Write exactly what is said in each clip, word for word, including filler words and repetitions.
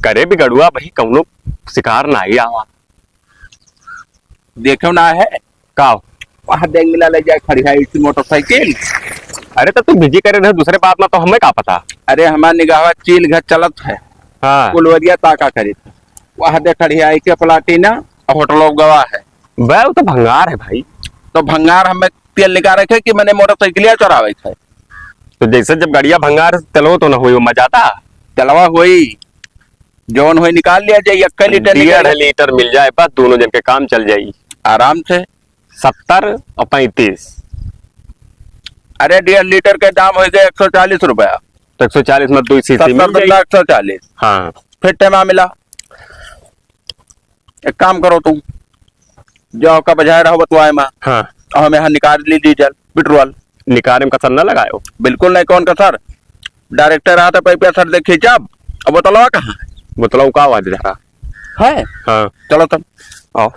करे बिगड़ुआ भाई, कौनो शिकार नाही आवा। देख्यो ना है? का? वहाँ देख मिला ले जाए खड़ी है इसी मोटरसाइकिल। अरे तो तू busy करे रहे दूसरे बात में, तो हमें का पता? अरे हमार निगाहवा चील घर चलत है। हाँ। कुलवरिया ताका करी। वहाँ देख खड़ी है के प्लाटिना होटल गवा है। बे, वो तो भंगार है भाई। तो भंगार हमें तेल निकाल रखे कि मैंने मोटरसाइकिलिया चोरावे है। तो जैसे जब गड़िया भंगार, तेलवा तो ना होई, वो मजा आता। तेलवा होई, जौन होई निकाल लिया जाई, एक लीटर निकाल डेढ़ लिया। लीटर मिल जाए बस, दोनों जन के काम चल जाई। आराम से। सत्तर और पैंतीस। अरे डेढ़ लीटर के दाम हो गए एक सौ चालीस रुपया। तो एक सौ चालीस में दो शीशी मिल सत्तर जाई। एक सौ चालीस। हाँ। फिर टेमा मिला। एक काम करो तुम, जाओ का बजाय रहो बतवाए में। हाँ। और हम यहाँ निकाल ली डीजल, पेट्रोल। निकाले में कसर न लगायो। बिल्कुल नहीं, कौन कसर? डायरेक्टर आता पैपिया सर देखिए जब, अब बोतलवा कहाँ है? बोतलवा का आवाज रहा? है? हाँ। चलो तब। आओ।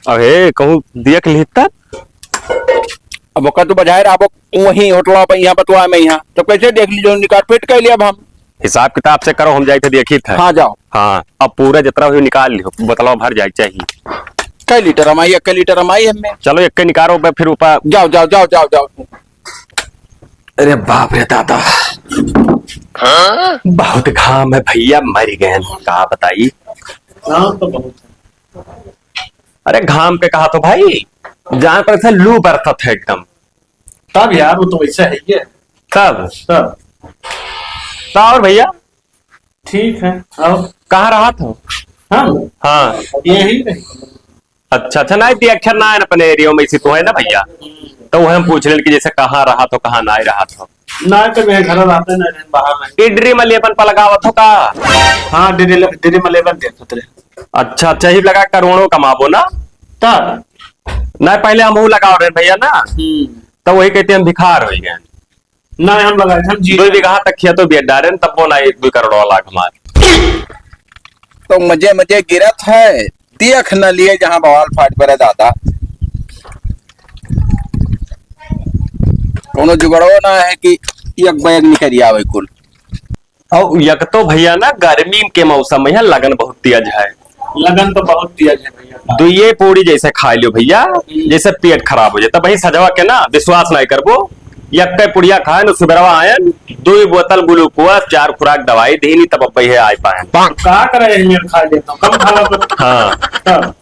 अबे, कहूँ देख ली तब? अब ओकर तू बजाय रहा, अब वहीं होटलवा पे यहाँ बतवाए में यहाँ। तो कैसे देख ली जो निकाल फिट कर लिया अब हम? हिसाब किताब से करो, हम जाए थे देखी थे। हाँ, जाओ। हाँ, अब पूरा जितना भी निकाल लियो, बोतलवा भर जाए चाहिए। कै लीटर हमारी, एक कै लीटर हमारी हमें। चलो, एक के निकालो, बे, फिर ऊपर। जाओ, जाओ, जाओ, जाओ, जाओ। अरे बाप रे दादा, हाँ? बहुत घाम है भैया, मर गए हैं, का बताई। घाम तो बहुत है। अरे घाम के कहा तो भाई, जान पर से लू बरसत है एकदम। तब यार, वो तो वैसा है ही है। तब? तब। तो और भैया? ठीक है, और? कहाँ रहत हो? हम? हाँ। यही रही। अच्छा, अच्छा, नाहीं, ती अक्षर ना है ना अपने एरिया में, इसी तो है ना भैया, तो वह हम पूछ लेन कि जैसे कहाँ रहत हो, कहाँ नाहीं रहत हो। ना, तो मैं घर रहते ना, बाहर नहीं। ई ड्रीम इलेवन पर लगावत हो का? हाँ, ड्रीम, ड्रीम इलेवन देखत रहे। अच्छा, अच्छा, ही लगा करोड़ों कमाबो ना? तब? ना, पहले हम वो लगाओ रहे भैया ना, हम्म। तो वही कहते हम भिखार हो गए। ना, हम लगाए थे, हम जीरो। दो बीघा तक खेतो बेच डारे, तब वो ना एक दो करोड़ वाला हमार। तो मजे मजे गिरत है, देख न लिए जहाँ बवाल फाट पड़े दादा। कोनो जुगड़ो ना है कि एक बैग निकल आवे कुल। और एक तो भैया ना, गर्मी के मौसम में यहाँ लगन बहुत तेज है। लगन तो बहुत तेज है भैया। दुइये पूड़ी जैसे खा लियो भैया, हम्म। जैसे पेट खराब हो जाए। तब वही सजवा के ना विश्वास नहीं करबो, यक्के पुड़िया खाए न, सुबेरवा आयन, दुई बोतल ग्लूकोज, चार खुराक दवाई देनी, तब अब है आए पाए। का करे, इन्हें खा लेता हूँ, कम खावा करो। हाँ। हाँ।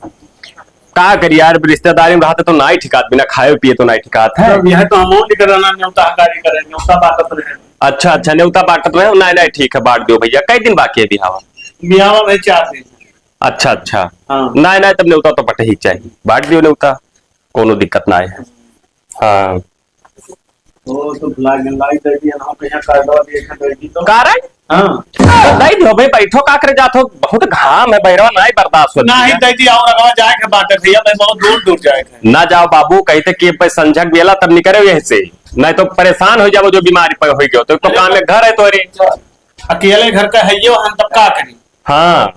का करी यार, रिश्तेदारी में रहते तो नाहीं ठिकात, बिना खाए पिए तो नाहीं ठिकात है। तब यह तो हम और निकल रहा, न्योता हकारी करे, न्योता बांटत रहे। अच्छा, अच्छा, न्योता बांटत रहे, नाहीं, नाहीं, ठीक है, बांट दियो भैया। कई दिन बाकी है बिहावा? बिहावा भाई चार दिन। अच्छा, अच्छा। हाँ। नाहीं, नाहीं, तब न्योता तो बटे ही चाहिए, बांट दियो न्योता, कोनो दिक्कत नाहीं है। हाँ। ओ, तो भुला गेल, लाई दे दिया, हम यहाँ कार्डवा दिए थे, दे दी तो। कारण? हाँ। दे दियो भाई, बैठो, का करे जात हो? बहुत घाम है, बैरवा नाहीं बर्दाश्त होत नाहीं, है। दे दिया, और अगवा जाए के बाटे भैया, मैं बहुत दूर दूर जाए थे। ना जाओ बाबू, कहते कि भाई संझक बेला तब निकले यहीं से, नाहीं तो परेशान हो जाओ, जो बीमारी पर हो गयो तो, तो अरे काम में घर है तोरे। अकेले घर का है यो, हम तब का करी? हाँ।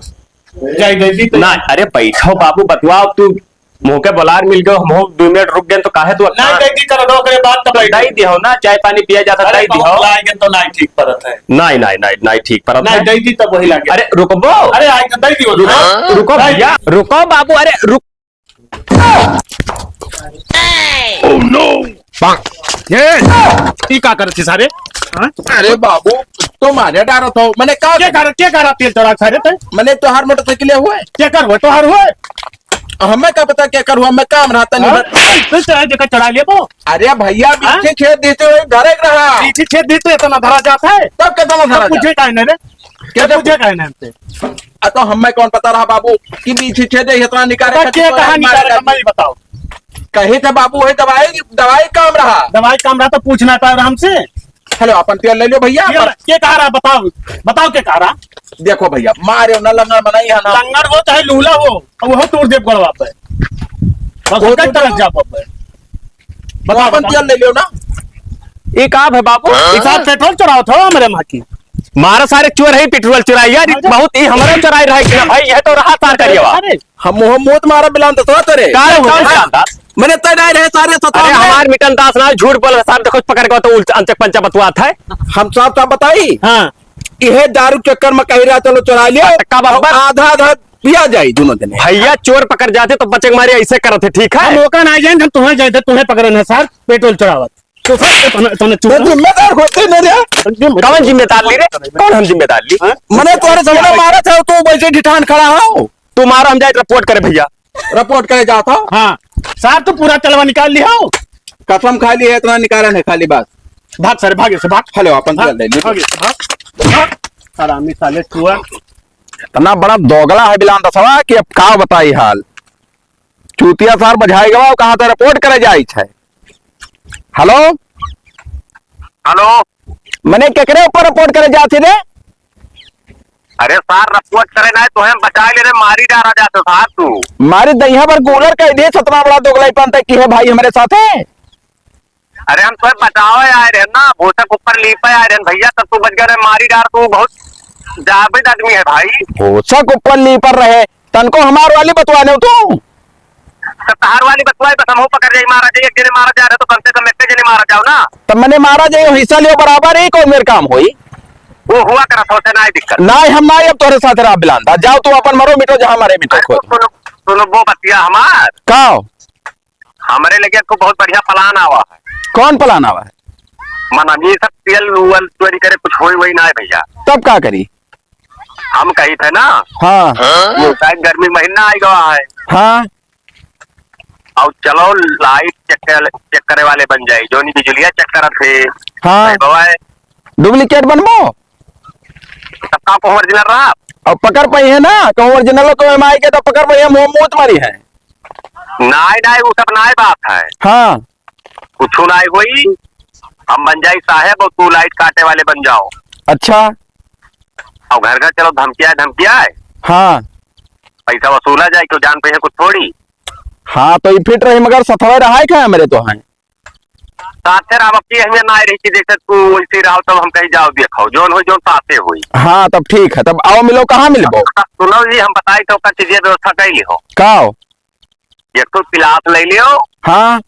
जाए दे दी तो। ना, अरे बैठो बाबू, बतवाओ तू, मुँह के बोलार मिल गयो, हम हो दो मिनट रुक गए तो काहे तू नाहीं, अटका? दे दी, करो, ओकरे बाद तब तो बैठो। दे दियो ना, चाय पानी पिया जाता, अरे दे दियो। बहुत लाए गए तो नाहीं ठीक परत है। नाहीं, नाहीं, नाहीं, नाहीं ठीक परत नाहीं, है। दे दी तब वही लागे। अरे रुकबो। अरे आए तो दे दियो। रुको, हाँ? रुको दे भैया, दी। रुको बाबू, अरे रुक। Oh no! ये, ई का करत छी सारे? हाँ? अरे बाबू, तो मारे डारो तो, मैंने का के करा, के करा तेल चढ़ा सारे ते? मैंने तोहार मोटरसाइकिल हुए। के कर हुए, तोहार हुए? हमें का पता के कर हुआ, मैं काम रहता नहीं हाँ? बस। तो चाहे जेकर चढ़ा लेबो। अरे भैया, हाँ? पीछे छेद देते हुए धरे रहा। पीछे छेद देते इतना धरा जाता है? तब कितना धरा तब पूछे जाता? काहे नहीं रे? क्या तब जब पूछे काहे नहीं हमसे? आ, तो हमें कौन पता रहा बाबू कि बीच से छेद है, इतना निकाले पता खातिर क्या तो कहाँ यार निकाले मारे का, मैं ही बताओ। कहे थे बाबू, वही दवाई, दवाई काम रहा। दवाई काम रहा तो पूछना था हमसे। हेलो, अपन तेल ले लो भैया, ये अपन के कहा रहा, बताओ, बताओ के कहा रहा। देखो भैया, मारे ना लंगड़ बनाई है ना। लंगड़ हो चाहे लूला हो, अब वो तोड़ दे गोड़वा पे। बस वो उनका तो तरफ देखो। जा पे। वो बताओ, अपन बताओ। तेल ले लो ना। ये का है बाबू? हाँ? एक साथ पेट्रोल चढ़ाओ था हमारे माँ की। मारा सारे चोर है, पेट्रोल चुराई यार, अच्छा। बहुत ही हमारा चुराई रहा है कि ना भाई, यह तो रहा सार करिएवा। अरे। हम मुँह मूत मारा बिलान दसवा तेरे। का रे, कौन सा? मने तय नहीं रहे सारे सतावन अरे, में। हमार मिटन दास ना झूठ बोल, साहब देखो पकड़ के तो उल्टा अंचक पंचा बतवात है। हम साफ साफ बताई। हाँ। यह दारू चक्कर में कही रहा, चलो चुरा लियो। का बब्बर? आधा आधा पिया जाई दोनों जने। भैया चोर पकड़ जाते तो बचे के मारे ऐसे करत है, ठीक है? हम ओका ना जाए, हम तुम्हें जाए थे, तुम्हें पकड़न है सार, पेट्रोल चुरावत। तो सर, तने, तने तो चुप। जिम्मेदार होते ना रे। कौन जिम्मेदार ली रे? कौन हम जिम्मेदार ली? हाँ? मने तोहरे सामने मारा था, तू वैसे ढिठान खड़ा हो। तू मारो, हम जाए रिपोर्ट करे भैया। रिपोर्ट करे जात हो? हाँ। सार, तू पूरा चलवा निकाल ली हो। कसम खा ली है, इतना निकालन है खाली बस। भाग सारे, भाग से भाग। हेलो, अपन भाग, चल दे। भाग से भाग। भाग। हरामी साले चुआ। इतना बड़ा दोगला है बिलान दसवा कि अब का बताई हाल। चूतिया सार बझाई गवा, कहाँ से रिपोर्ट करे जाई छै? हेलो? हेलो? मने केकरे ऊपर रिपोर्ट करे जात ही रे? अरे सार, रिपोर्ट करे ना, तो हम बचाए ले रे, मारी डारा जात सार तू। मारी दहिया पर कूलर कह दे, सतना बड़ा दोगलाईपन तक की है भाई हमारे साथ है। अरे हम तो बचावे आए रहे ना, भूसा के ऊपर लीपे आए रहे भैया, तब तू बच गया रे, मारी डार तू बहुत जाबिज आदमी है भाई। भूसा के ऊपर लीपर रहे, तनको हमार वाली बतवा ले तू। तो तहार वाली बतवाई बस, हमहू पकड़ जाई, मारा जाई, एक जने मारा जा रहे तो कम से कम एक जने मारा जाओ ना। तब मने मारा जाई, हिस्सा लियो बराबर ही, कौन मेर काम होई? वो हुआ करत होते ना, दिक्कत। ना हम ना अब तोरे साथ रहा बिलांदा, जाओ तू अपन मरो मिटो, जहाँ मरे मिटो अरे खुद। तो सुनो, सुनो वो बतिया हमार। का? हमरे लगे को बहुत बढ़िया प्लान आवा है। कौन प्लान आवा है? मन हम ये सब तेल उल चोरी करे, कुछ होई वही ना है भैया। तब का करी? हम कही थे ना। हाँ। ये शायद गर्मी महीना आई गवा है। हाँ। और चलो लाइट चेक कर, चेक करे वाले बन जाए, जोनी बिजुलिया चेक करत थे। हाँ। अरे बाबा, डुप्लीकेट बनबो? तब का कहूँ ओरिजिनल रहा? अब पकड़ पाई है ना, कहूँ ओरिजिनल हो, कहूँ एम आई के तो पकड़ पाई है, मुँह मूत मारी है। नाय, नाय, वो सब नाय बात है। हाँ। कुछ नाय होई, हम बन जाई साहेब और तू लाइट काटे वाले बन जाओ। अच्छा। और घर घर चलो धमकिया, धमकिया है। हाँ। पैसा वसूला जाए, क्यों जान पे है कुछ थोड़ी। हाँ, तो ये फिट रही, मगर सथवे रहा है क्या मेरे तो हैं? साथे रहा, अब की अहमियत ना रही कि जैसे तू वैसे रहो, तब हम कहीं जाओ देखो, जोन हो जोन साथे हुई। हाँ, तब ठीक है, तब आओ मिलो, कहाँ मिलबो? सुनो जी, हम बताई तो ओकर चीजें व्यवस्था कर लिहो। का हो? एक तो पिलास ले लियो। हाँ।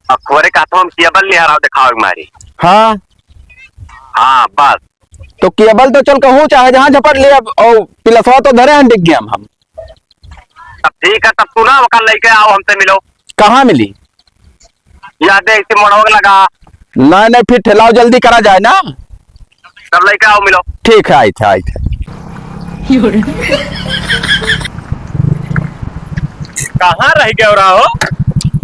और थोड़े का तो हम केबल ले आ रहा, दिखाओ हमारी। हाँ। हाँ, बस। तो केबल तो चल कहूँ चाहे जहाँ झपट ले, अब और पिलसवा तो धरे हैं डिग्गिया में हम। तब ठीक है, तब तू ना ओकर लेके आओ, हमसे मिलो। कहाँ मिली? याद है, इसे मोड़वा लगा। नहीं, नहीं, फिर ठेलाओ जल्दी करा जाए ना। तब लेके आओ, मिलो। ठीक है, आइत है, आइत है। कहाँ रह गए रहा हो?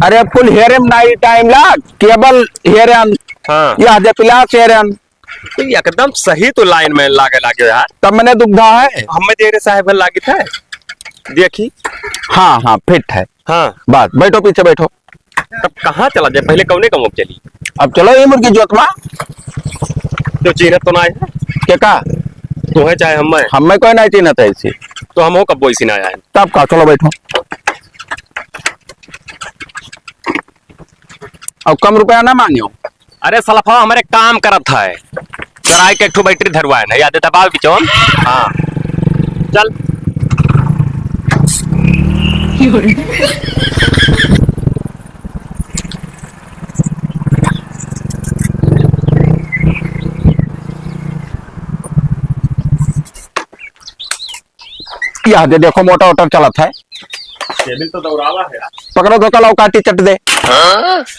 अरे, अब कुल हेरे में नहीं टाइम लाग, केबल हेरे अन, हाँ। यह दे पिलास हेरे अन। तो एकदम सही तो लाइन में लागे लागे यार। तब मैंने दुग्धा है। हमें देरे साहेब घर लागित है। देखी। हाँ, हाँ, फिट है। हाँ। बस, बैठो, पीछे बैठो। तब कहाँ चला जाए? पहले कौने कमो चली? अब चलो ये मुर्गी जोतवा। तो चीन्हत तो ना है। के का? तू है चाहे हम है। हम में कोई नहीं चीन्हत है इसी। तो हम हो कब इसी ना आए। तब का, चलो बैठो। अब कम रुपया ना मांगियो। अरे सलफवा हमरे काम करत है, चोराई के एक ठो बैटरी धरवाए ना, याद दबाव बिचौन। हाँ, चल। यह दे देखो, मोटर वोटर चलत है। केबिल तो दौड़ावा है यार। पकड़ो तो कलाओ काटी चट दे।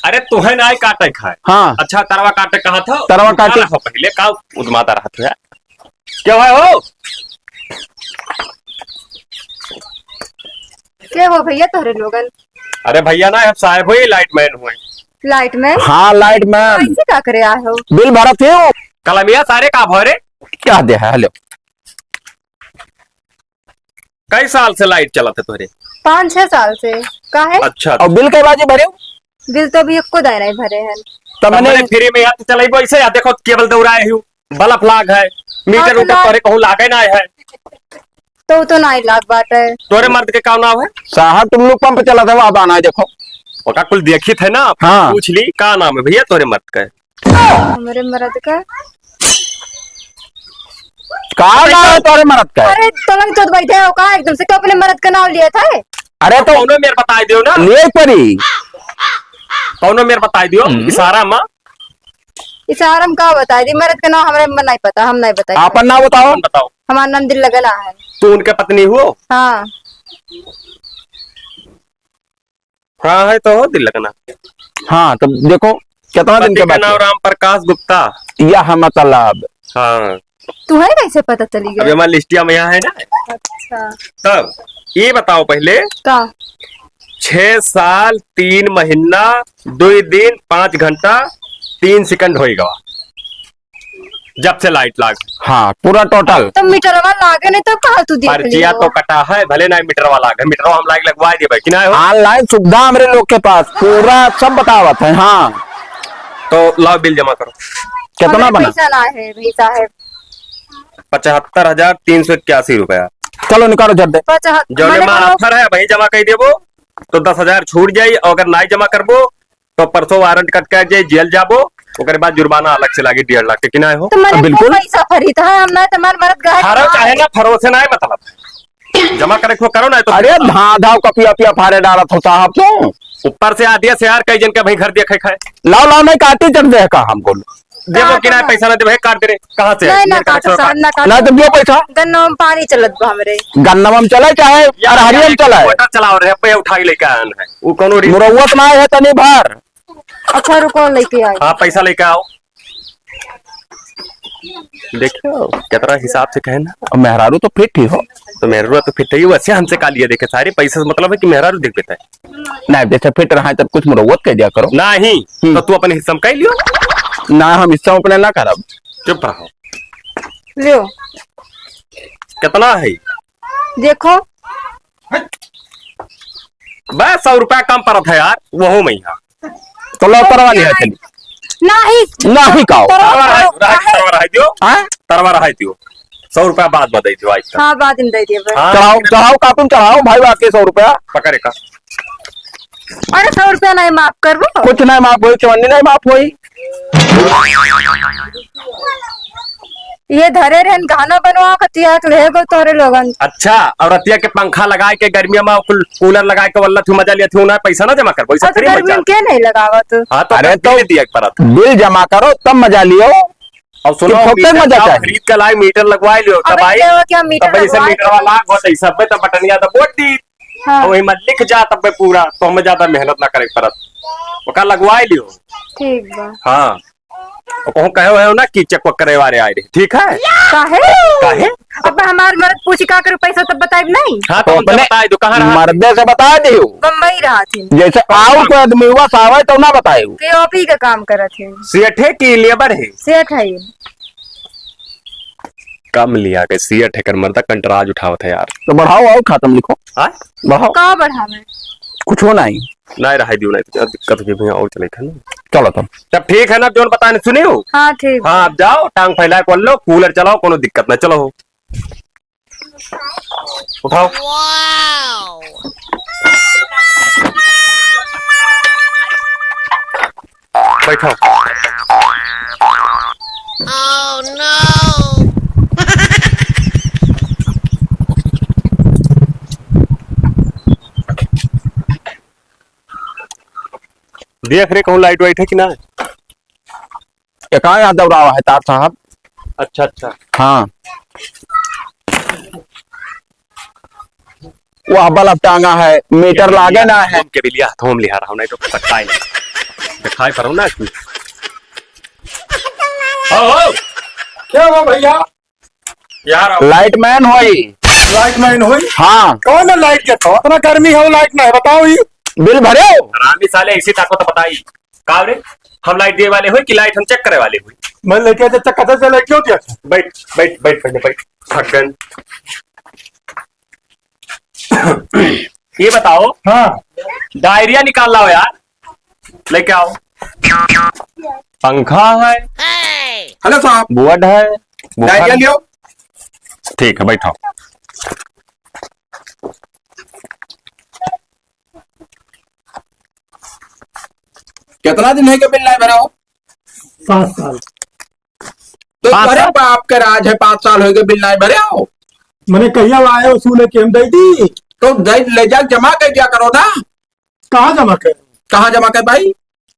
अरे तुहे ना आए काटे खाए। हाँ। अच्छा तरवा काटे कहा था? तरवा काटे। उठा रहा पहले का उदमाता रहा था यार। क्या हुआ हो? के हो भैया तोहरे लोगन? अरे भैया ना, हम साहेब हुए, लाइट मैन हुए। लाइट मैन? हाँ, लाइट मैन। ऐसे का करे आए हो? बिल भरत हो? कलमिया सारे का भरे? क्या दे है? हेलो। कई साल से लाइट चलत है तोहरे? पाँच छह साल से। का है? अच्छा। और बिल कई बाजी भरे हो? बिल तो अभी एको दाए नहीं भरे हैं। तब तब मैंने मैंने फ्री में यार चलाई वैसे यार, देखो केबल दौड़ाए हूँ, बल्ब लाग है, मीटर हाँ, तो उटर लाग तोहरे कहूँ लागे ना है। तो तो नहीं लाग बाटे। तोहरे मर्द के का नाम है? साहब टुल्लू पंप चला था, वहाँ बाना है, देखो। ओका कुल देखित है ना, हाँ। पूछ ली का नाम है भैया तोहरे मर्द का? हमरे मर्द का? का नाव है तोरे मरद का? अरे, तोलंग चोद बैठे हो का? एकदम से क्यों अपने मरद का नाव लिया था? अरे, तो कौनो मेर बताई दियो ना। लिए परी। कौनो मेर बताई दियो, हम्म। इशारा मा। इशारा मा का बताई दी? मरद का नाव हमरे में नहीं पता, हम नहीं बताई। आपन नाव बताओ। आपन बताओ। हमार नाम दिल लगना है। तू उनके पत्नी हो? हाँ। हाँ, है तो हो दिल लगना। हाँ, तब देखो, कितना दिन के बाद। पति का नाम राम प्रकाश गुप्ता। यह मतलब। हाँ। तू है कैसे पता चली गया? अबे हमारे लिस्टिया में यहाँ है ना। अच्छा। तब ये बताओ पहले। का? छह साल, तीन महीना, दो दिन, पाँच घंटा, तीन सेकंड होई गवा। जब से लाइट लाग। हाँ, पूरा टोटल। तो मीटरवा लागे नहीं तो कहाँ तू देख पर्चिया लियो? तो कटा है, भले ना मीटरवा लागे, मीटरवा हम लाइट लगवा देबे कि ना हो? ऑनलाइन सुविधा हमरे लोग के पास, पूरा सब बतावत है। हाँ। तो लाओ बिल जमा करो। कितना हमरे बना? पैसा ना है भाई साहब। पचहत्तर हजार तीन सौ इक्यासी रुपया। चलो निकालो झट दे। पचहत्तर जौने मने मा करो। ऑफर है वही जमा कर देबो, तो दस हजार छूट जाई, और अगर ना जमा करबो तो परसों वारंट कट के जाई, जेल जाबो, ओकरे बाद जुर्माना अलग से लागी डेढ़ लाख के, कि ना हो? तो मने बिल्कुल। पैसा फरी तो है, हम ना तो मर मरद गए फरो चाहे ना फरो से ना है मतलब, जमा करे को करो ना तो अरे फिर धा धाव कपिया पिया फारे डालत हो साहब तू। ऊपर से आदिया से यार कई जन के भाई घर देखे खाए। लाओ लाओ नहीं काटी चढ़ दे का हमको। देबो कि ना पैसा ना देबे काट दे रे। कहाँ से नहीं, ना काटो साहब, ना काटो। ना तो दियो पैसा। गन्ना में पानी चलत बा हमरे। गन्ना में चले चाहे अरहरिया में चले। मोटर चलाओ रे, पे उठा के लेके आन है। वो कोनो री- मुरौवत ना है तनी भर। अच्छा, रुको, लेके आई। हाँ, पैसा लेके आओ। देखियो, कितना हिसाब से कहे ना। अब मेहरारू तो फिट ही हो। तो मेहरारू तो फिट ही हो, वैसे हमसे का लिए देखे, सारे पैसे से मतलब है कि मेहरारू देख देता है। नहीं, जैसे फिट रहा है, तब कुछ मुरौवत कह दिया करो। नहीं, हम्म। तो तू अपने हिस्सा में कह लियो। ना, हम हिस्सा में अपने ना करब। चुप रहो। लियो। कितना है? देखो। बस सौ रुपया कम पड़त है यार, वहू में यहाँ। तो लो, तरवा लिया चली। नहीं। नहीं का हो? तरवा तरवा रहा है, रहा है, तरवा रहा है दियो। हाँ? तरवा रहा है दियो। सौ रुपया बाद में दे दियो आज तक। हाँ, बाद में दे दियो भाई। हाँ। चढ़ाओ, चढ़ाओ, काटून चढ़ाओ भाई, बाकी सौ रुपया। पकड़े का। अरे, सौ रुपया नहीं माफ करबो? कुछ नहीं माफ होई, चवन्नी नहीं माफ होई। ये धरे रहन, गहना बनवा के तिया के ले गो तोरे लोगन। अच्छा, और रतिया के पंखा लगाए के गर्मिया में कुल-, कूलर लगाए के वल्ला थू मजा लिया थू ना, पैसा ना जमा करबो, ऐसा और तो थोड़ी गर्मी मजा। में के नहीं लगावत? हाँ, तो अरे गर्मी तो में दिया के परत। बिल जमा करो तब मजा लियो। और सुनो, कि फोकट मीटर मजा लाओ, चाही। खरीद के लाई, मीटर लगवाए लियो, तब अबे आई, क्या हुआ, क्या मीटर तब ऐसे लगवाए मीटर वाला दियो? आग होता है, सब में तब बटनिया दबोट दी। हाँ। और वही में लिख जा तब पूरा, तो हमें ज्यादा मेहनत ना करे परत। ओका लगवाए लियो। ठीक बा। हाँ। तो कहूँ कहे हो ना कि चेक वेक करे वाले आए रहे, ठीक है? काहे? काहे? अब हमार मर्द पूछी का करू पैसा तब बताइब नहीं? हाँ, तो तो उनसे अपने बताई दो, कहाँ रहा? मर्दे से बता दियो। बम्बई रहा थी। जैसे आउर कोई आदमी हुआ सावे तो ना बताए। पीओपी का काम करत है। सेठ है कि लेबर है? सेठ है ये। कम लिया के सेठ है कर मर्दा कंटराज उठावत है यार। तो बढ़ाओ और खत्म लिखो। हाँ? बढ़ाओ। का बढ़ावे? कुछ हो नहीं। नहीं रहाई दियो, नहीं तो दिक्कत हो जाई, और चले खाना। चलो तब। तब ठीक है ना, जोन बताने सुनी हो? हाँ, ठीक हाँ, है। अब जाओ, टांग फैला के लो, कूलर चलाओ, कोनो दिक्कत नहीं, चलो हो। उठाओ। बैठो। देख रे, कहूँ लाइट वाइट है कि ना? ये कहाँ यहाँ दौड़ावा है तार साहब? अच्छा, अच्छा। हाँ। वह बल्ब टांगा है, मीटर लागे ना है। के बिलिया थोम लिहा रहा हूँ, नहीं तो पक्का ही नहीं। दिखाई पड़ो ना कि। ओ, ओ। क्या हुआ भैया? यार, अब लाइट मैन होई। लाइट मैन होई? हाँ। कौन है लाइट के तो? इतना गर्मी हो, लाइट ना है, बताओ ये। बिल भरे हो? हरामी साले, ऐसी ताकत बताई। का रे? हम लाइट दिए वाले होई कि लाइट हम चेक करे वाले होई? मैं लाइट चेक करते चले, क्यों दिया? बैठ, बैठ, बैठ, पहले बैठ। थक गए। ये बताओ। हाँ। डायरिया निकाल लाओ यार। लेके आओ। पंखा है। हेलो साहब। बोर्ड है। बुखार डायरिया लियो। ठीक है, बैठो। कितना दिन है कि बिल नहीं भरा हो? पाँच साल। तो पाँच तोहरे साल? बाप के राज है, पाँच साल होइ गए, बिल नाहीं भरे हो। मने कहिया आए वसूले के हम दे दी? तो दे, ले जा, जमा कर दिया करो ना। कहाँ जमा कर? कहाँ जमा कर भाई?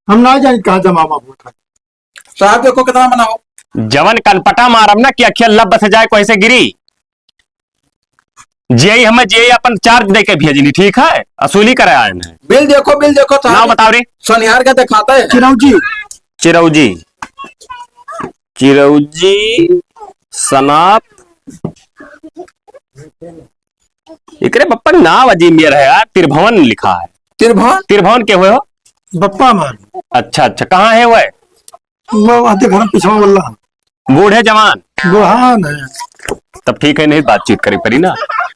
हम ना जानी कहाँ जमा हुआ था। साहब देखो कितना बना हो। जवन कनपटा मारब ना कि अखिया लब से जाए, कोई से गिरी। जे ही हमें, जे ही अपन चार्ज दे के भेजनी, ठीक है, वसूली करे आए हैं। बिल देखो, बिल देखो साहब। नाव बताओ रे। सोनिहार का दिखाता है। चिरौजी। चिरौजी। चिरौजी सनाप। एकरे बप्पा नाव अजीब मेर है यार, त्रिभुवन लिखा है। त्रिभुवन? त्रिभुवन के हुए हो? बप्पा हमार। अच्छा, अच्छा, कहाँ है वह? वो आते घर में पिछवा वाला। बूढ़े जवान? बुढ़ान है। तब ठीक है, नहीं बातचीत करी पड़ी ना।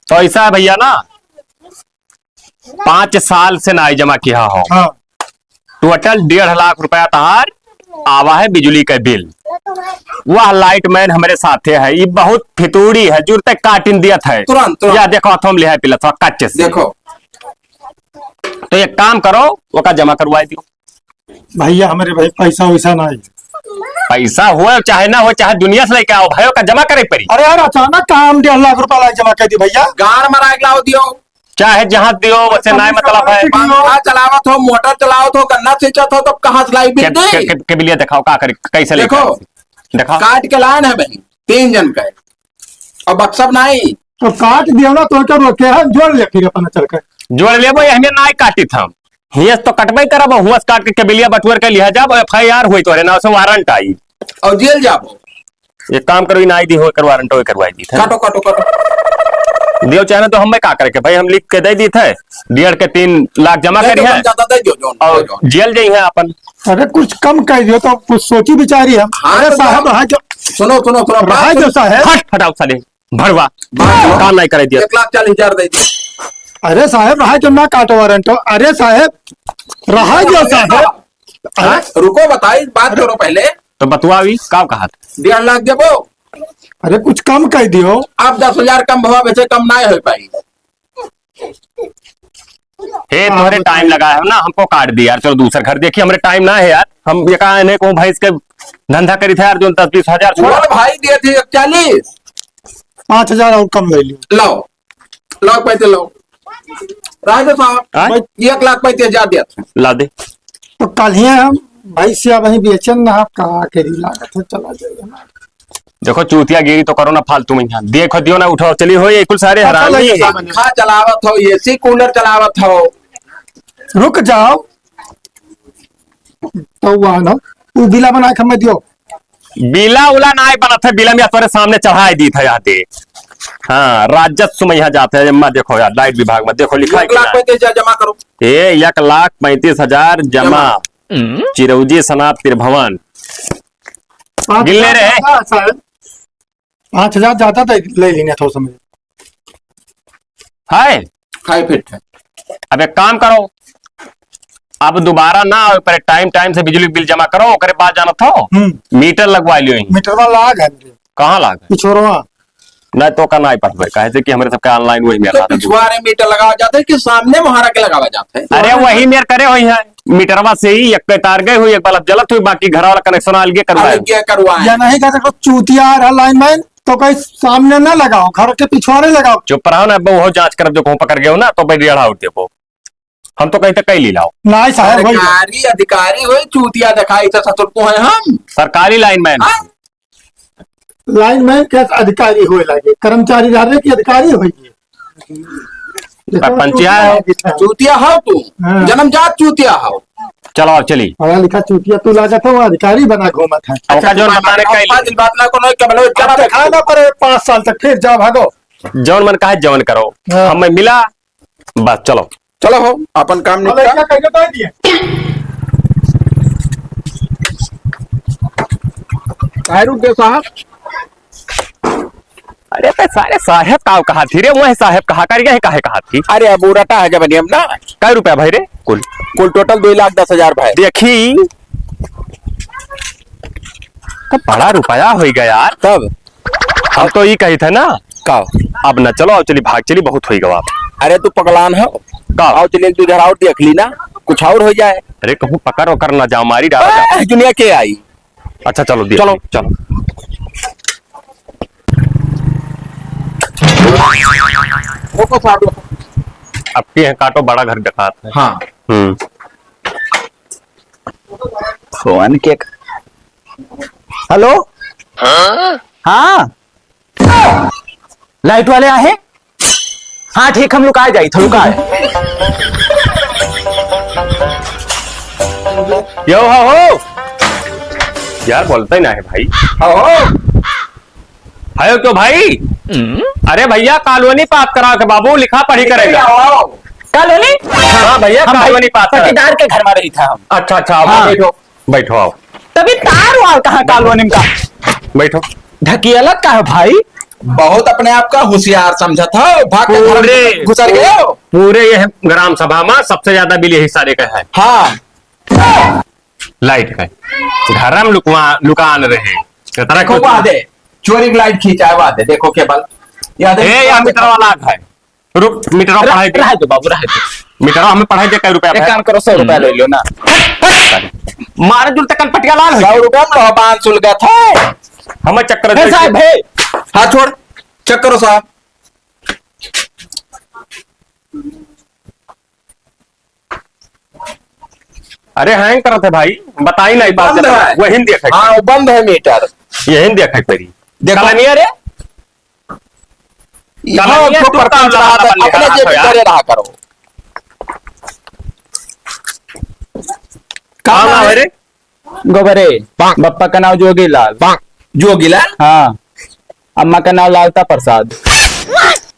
तो ऐसा है भैया ना, पाँच साल से नाई जमा किया हो। हाँ। टोटल डेढ़ लाख रुपया तहार आवा है बिजली का बिल। वह लाइट मैन हमरे साथे है, ये बहुत फितूड़ी है, जुरते काटिन दियत है। तुरंत, तुरंत। या देखो, थोम लिहा पिला, थोड़ा कच्चे से। देखो। तो एक काम करो, ओका जमा करवाई दियो। भैया, हमरे भाई पैसा वैसा ना है। पैसा हो चाहे ना हो, चाहे दुनिया से लेके आओ भाई, ओका जमा करे पड़ी। अरे यार, अचानक काम डेढ़ लाख रुपया लाइके जमा कर दी भैया। गाड़ मराए के लाओ दियो। चाहे जहाँ दियो, वैसे नाय मतलब है। पंखा चलावत हो, मोटर चलावत हो, गन्ना सींचत हो, तब कहाँ से लाई बिल के, दे? के, के, के बिलिया दिखाओ, का करी, कैसे लेके देखो, आए? दिखाओ। काट के लान है बहन, तीन जन का है। अब बक्सब नाई। तो काट दियो ना, तो क्या रोके है? जोड़ ले फिर अपना चल के। जोड़ लेबो, ये हमें नाई काटित हम। हियस तो कटबे करब, हुआस काट के केबिलिया बटुअर के लिहा जाब, एफ आई आर होई तोहरे नाव से, वारंट आई। और जेल जाबो। एक काम करो, ई नाई दी हो, एकर वारंट ओए करवाई दी था। काटो, काटो, काटो। दियो चाहे तो हम में का करे के भाई, हम लिख के दे दी थे, डेढ़ के तीन लाख जमा दे करी दो, है। हम ज्यादा दे दो, जौन, और जौन। जेल जाई है अपन। अरे कुछ कम कर दियो तो कुछ सोची विचारी हम। हाँ, अरे तो साहब, जाओ। हाँ जो सुनो, सुनो, सुनो, रहा बात जो सुनो। साहब। हट, हटाओ साले। भड़वा, बात सुनो। काम नहीं करे दिया। एक लाख चालीस हजार दे दिया। अरे साहेब, रहा जो ना काटो वारंट हो। अरे साहेब, रहा जो साहेब। अरे, अरे, रुको, बताई, बात अरे। करो पहले। तो बतुआवी, का कहा? डेढ़ लाख देबो। अरे, कुछ कम कर दियो। अब दस हजार कम भवा, वैसे कम ना हो पाई। हे, हाँ, तोहरे बताइए। टाइम लगा है ना, हमको काट दी यार। चलो दूसर घर देखिए, हमरे टाइम ना है यार। हम ये कहा इन्हें को भैंस के धंधा करी था यार, जो दस बीस हजार छोड़ो। बोल भाई, दे थे चालीस। पाँच हजार और कम ले लियो। लाओ, लाओ पैसे लाओ। राय दो साहब, आय? भाई, एक लाख पैंतीस हजार दिया था। ला दे। तो कल ही हम भैंसिया वहीं बेचन ना, आप कहा के री लागत है, चला जाइए। देखो, चूतियागिरी तो करो ना फालतू में यहाँ। देखो, दियो ना, उठाओ, चली हो, ये कुल सारे अच्छा, हरामी लगे हैं। साहब। पंखा चलावत हो, ए सी कूलर चलावत हो। रुक जाओ। तो वहाँ ना, वो बिला बना के हमें दियो। बिला उला ना बनत है, बिला में तोरे सामने चढ़ाई दी था यहाँ दे। हाँ, राजस्व में यहाँ जाते हैं, अम्मा देखो यार, लाइट विभाग में देखो, लिखा है एक कि लाख ना? पैंतीस हजार जमा करो। ए, एक लाख पैंतीस हजार जमा। जमा। चिरौजी सनाप त्रिभुवन। पाँच हजार गिनले रहे। ज्यादा है, साहब। पाँच हजार ज्यादा तो ले लेने थोड़ा समय। है? खाए फिट है। अब एक काम करो, अब दोबारा ना आवे पड़े, टाइम टाइम से बिजली बिल जमा करो, ओकरे बाद जानत हो, हम्म। मीटर लगवा लियो ही। मीटरवा लाग है मेरे। कहाँ लाग है? पिछोरवा। नहीं तो का नहीं पठबे, काहे से कि हमरे सबके online वही मेर तो रहत है। पिछुआरे मीटर लगावा जात है कि सामने मोहरा के लगावा जात है? अरे वही मेर करे होई है, मीटरवा से ही एक तार गए हुई, एक बल्ब जलत हुई, बाकी घर वाला connection अलगे करवाए। अलगे करवाए। या नहीं कर सकते, चूतिया आ रहा लाइन मैन, तो कहीं सामने ना लगाओ, घर के पिछुआरे लगाओ। चुप रहो ना, अब वो जांच करब, जो कहूँ पकड़ गए हो ना, तो भाई डेढ़ा उठ देखो। हम तो कहीं तक कहीं ले लाओ। नहीं साहब, वही सरकारी अधिकारी होई, चूतिया दिखाई से ससुर को है हम। सरकारी लाइन मैन। हाँ? लाइन मैन के अधिकारी होए लागे, कर्मचारी रहे कि अधिकारी होई। पर पंचिया है। चूतिया हो तू, हाँ। जन्मजात चूतिया हो। चलो, अब चली। पढ़ा लिखा चूतिया तू लागत हो, अधिकारी बना घूमत है। अच्छा, ओका जौन तू बताने बात, का ही बात, बात ना कोनो, क्या बोलो, चला अब तो बे। खाना पड़े पाँच साल तक, फिर जाओ, भागो। जौन मन कहे, जौन करो। हाँ। हमें मिला, बस, चलो। चलो हो, अपन काम अब निपटा। ऐसा करके तो दिए। काहे रुक गए साहब? अरे बे सारे साहेब का कहा थी रे, वह साहेब कहा कर गए, काहे कहा थी? अरे अब वो रटा है जब नियम ना। कै रुपया भाई रे? कुल। कुल टोटल दो लाख दस हजार भाई। देखी, तो बड़ा रुपया होई गया यार। तब? हम तो ई कही थे ना। का? अब ना चलो, अब चली, भाग चली, बहुत होई गवा। अरे तू पगलान हो। का? आओ चली, एक दो घर और देख ली ना, कुछ और हो जाए। अरे कहूँ पकड़ ओकर ना जाओ, मारी डालो। ए, दुनिया के आई। अच्छा चलो, दिया। चलो। चलो। रुको साहब, रुको। अब के हैं, काटो, बड़ा घर देखात है। हाँ। हम्म। फोन के, हेलो? हाँ? हाँ। लाइट वाले आए? हाँ, ठीक, हम लुकाए जाई, थो लुकाए। यो हो, हो। यार, बोलता ही ना है भाई। हो, हो। है क्यों भाई? हम्म। अरे भैया, कॉलोनी पास करा के बाबू, लिखा पढ़ी करेगा। आओ, आओ। कॉलोनी? हाँ भैया, हम भाई कॉलोनी पास करा। पट्टीदार के घर में रही था हम। अच्छा, अच्छा, आओ, हाँ। बैठो, बैठो, आओ। तभी तार वार कहाँ कॉलोनी में का? बैठो। ढकियालत का है भाई? बहुत अपने आप का होशियार समझत हो, भाग के घर में पूरे, घुसर गए हो। पूरे ये ग्राम सभा में सबसे ज्यादा बिल यही सारे का है। हाँ। लाइट का। घर में लुकवा-, लुकान रहे। इतना देखो, कुछ वाह दे, चोरी की लाइट खींचा है, वाह दे, देखो केबल। याद है? ए, या मीटर वाला है। रुक, मीटर रह-, पढ़ाई दे। रह दो बाबू, रह दो। मीटर हमें पढ़ाई दे, कै रुपया एक है? काम करो, सौ रुपया ले लो ना। मारे जुलते कल पटिया लाल हो। सौ रुपया में लोहबान सुलगत है। हमें चक्कर ए दे। साहब, हे। हाँ, छोड़, चेक करो साहब। अरे हैंग करत है भाई, बताई नहीं बात बंद जब है। वही देखे। हाँ, वो बंद है मीटर। यही देखे परी। देखो। कलमिया रे। यहाँ कलमिया तो तू प्रपंच काम रहा था, लगा अपने लगा जेब रहा। करे रहा करो। काम काम ना ना है। है रे। गोबरे, बप्पा का नाम जोगीलाल। जोगीलाल? हाँ। अम्मा का नाम लालता प्रसाद।